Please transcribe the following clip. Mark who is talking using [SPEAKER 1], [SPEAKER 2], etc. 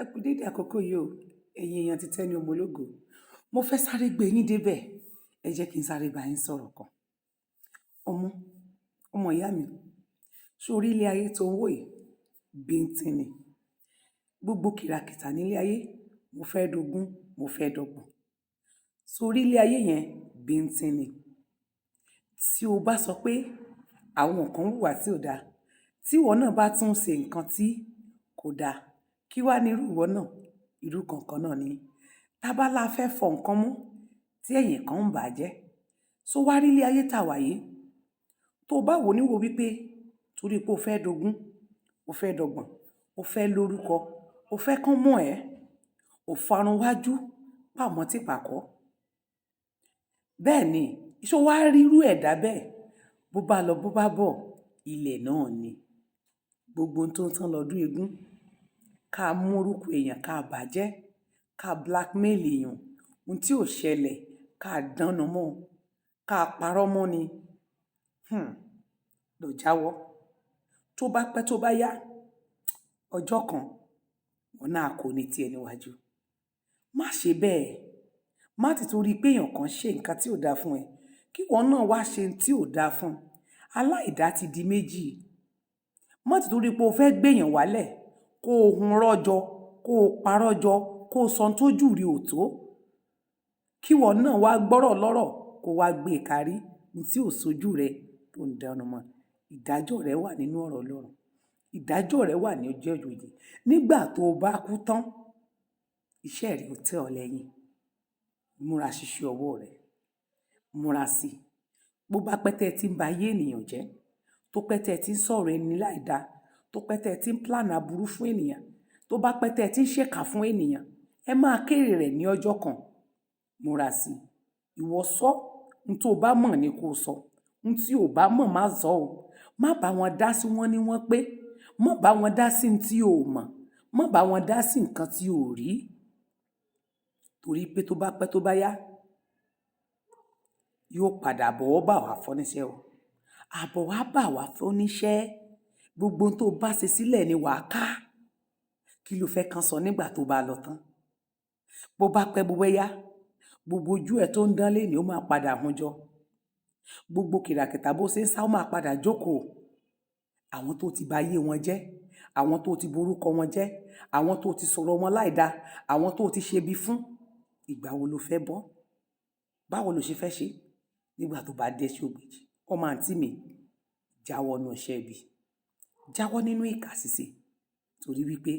[SPEAKER 1] Ẹ kú dédé àkókò yìí o, ẹ̀yin èèyàn ti Tenny ọmọ ológo. Mo fẹ́ sáré gbé yín débẹ̀. Ẹ jẹ́ kí n sáré bá yín sọ̀rọ̀ kan. Ọmọ, ọmọ ìyá mi, ṣé o rí ilé ayé tó ń wò yìí? Bíntín ni. Gbogbo kìràkìtà nílé ayé, mo fẹ́ dogún, mo fẹ́ dọgbọ̀n. Sórí ilé ayé yẹn, bíntín ni. Tí o bá sọ pé àwọn kan ń hùwà tí ò dáa, tí ìwọ náà bá tún ṣe nǹkan tí kò dáa, kí wá ní irú ìwọ náà? Irú kankan náà ni. Tá bá la fẹ́ fọ nǹkan mú tí ẹ̀yìn kan ń bàjẹ́. Ṣó wá rí ilé ayé tá wà yìí? Tó bá wò níwò wípé torí pé o fẹ́ dogún, o fẹ́ dọgbọ̀n, o fẹ́ lórúkọ, o fẹ́ kán mọ̀ ẹ́, o farun wájú, pàmọ́ tí pàkọ́. Bẹ́ẹ̀ ni, ṣó wá rí irú ẹ̀dá bẹ́ẹ̀? Bó bá lọ, bó bá bọ̀, ilẹ̀ náà ni. Gbogbo ohun tó ń tán lọ́dún eégún, ká mú orúkọ èèyàn ká bàjẹ́, ká blackmail èèyàn, ohun tí ò ṣẹlẹ̀ ká dáná mọ́, ká parọ́ mọ́ ni. Lọ jáwọ́. Tó bá pẹ́ tó bá yá, ọjọ́ kan, ìwọ náà kò ní tí ẹ níwájú. Má ṣe bẹ́ẹ̀. Má tí torí pé èèyàn kan ṣe nǹkan tí ò dáa fún ẹ, kí ìwọ náà wá ṣe ohun tí ò dáa fún. Aláìda ti di méjì. Má tí torí pé o fẹ́ gbé èèyàn wálẹ̀, kó hun rọ́jọ, kó parọ́ jọ, kó sọ ohun tó jù rí ò tó. Kí ìwọ náà wá gbọ́rọ̀ lọ́rọ̀, kó wá gbé kárí ohun tí ò sojú rẹ tó ń dáná mọ́. Ìdájọ́ rẹ wà nínú ọ̀rọ̀ Ọlọ́run. Ìdájọ́ rẹ wà ní ọjọ́ ìjòjì. Nígbà tó o bá kú tán, iṣẹ́ rẹ ó tẹ̀ ọ́ lẹ́yìn. Múra ṣíṣe ọwọ́ rẹ. Múra sí i. Bó bá pẹ́ tẹ́ ẹ tí ń ba ayé ènìyàn jẹ́, tó pẹ́ tẹ́ ẹ tí ń sọ̀rọ̀ ẹni láìda, tó pẹ́ tẹ́ ẹ tí ń plan aburú fún ènìyàn, tó bá pẹ́ tẹ́ ẹ tí ń ṣèkà fún ènìyàn, ẹ máa kéré rẹ̀ ní ọjọ́ kan. Múra sí i. Ìwọ sọ, ohun tó bá mọ̀ ni kó sọ. Ohun tí o bá mọ̀ má sọ o. Má bá wọn dá sí wọ́n ní wọ́n pé. Má bá wọn dá sí ohun tí o ò mọ̀. Má bá wọn dá sí nǹkan tí o ò rí. Torí pé tó bá pẹ́ tó bá yá, yóò padà bọ̀ ọ́ bá wá fọ́níṣẹ́ o. Àbọ̀ wá bà wá fọ́níṣẹ́. Gbogbo ohun tó bá ṣe sílẹ̀ ni wà á ká. Kí ló fẹ́ kan sọ nígbà tó bá lọ tán? Bó bá pẹ́ bó bá yá, gbogbo ojú ẹ tó ń dán léèní ó máa padà hun jọ. Gbogbo kìràkìtà bó ṣe ń sá ó máa padà jókòó. Àwọn tó ti ba ayé wọn jẹ́, àwọn tó ti borúkọ wọn jẹ́, àwọn tó ti sọ̀rọ̀ wọn láìda, àwọn tó ti ṣebi fún. Ìgbà wo lo fẹ́ bọ́? Báwo lo ṣe fẹ́ ṣe? Nígbà tó bá dé sí ògbèjì. Ọmọ àǹtí mi, jáwọ́ nínú iṣẹ́ ibi. Jáwọ́ nínú ìkà ṣíṣe. Torí wípé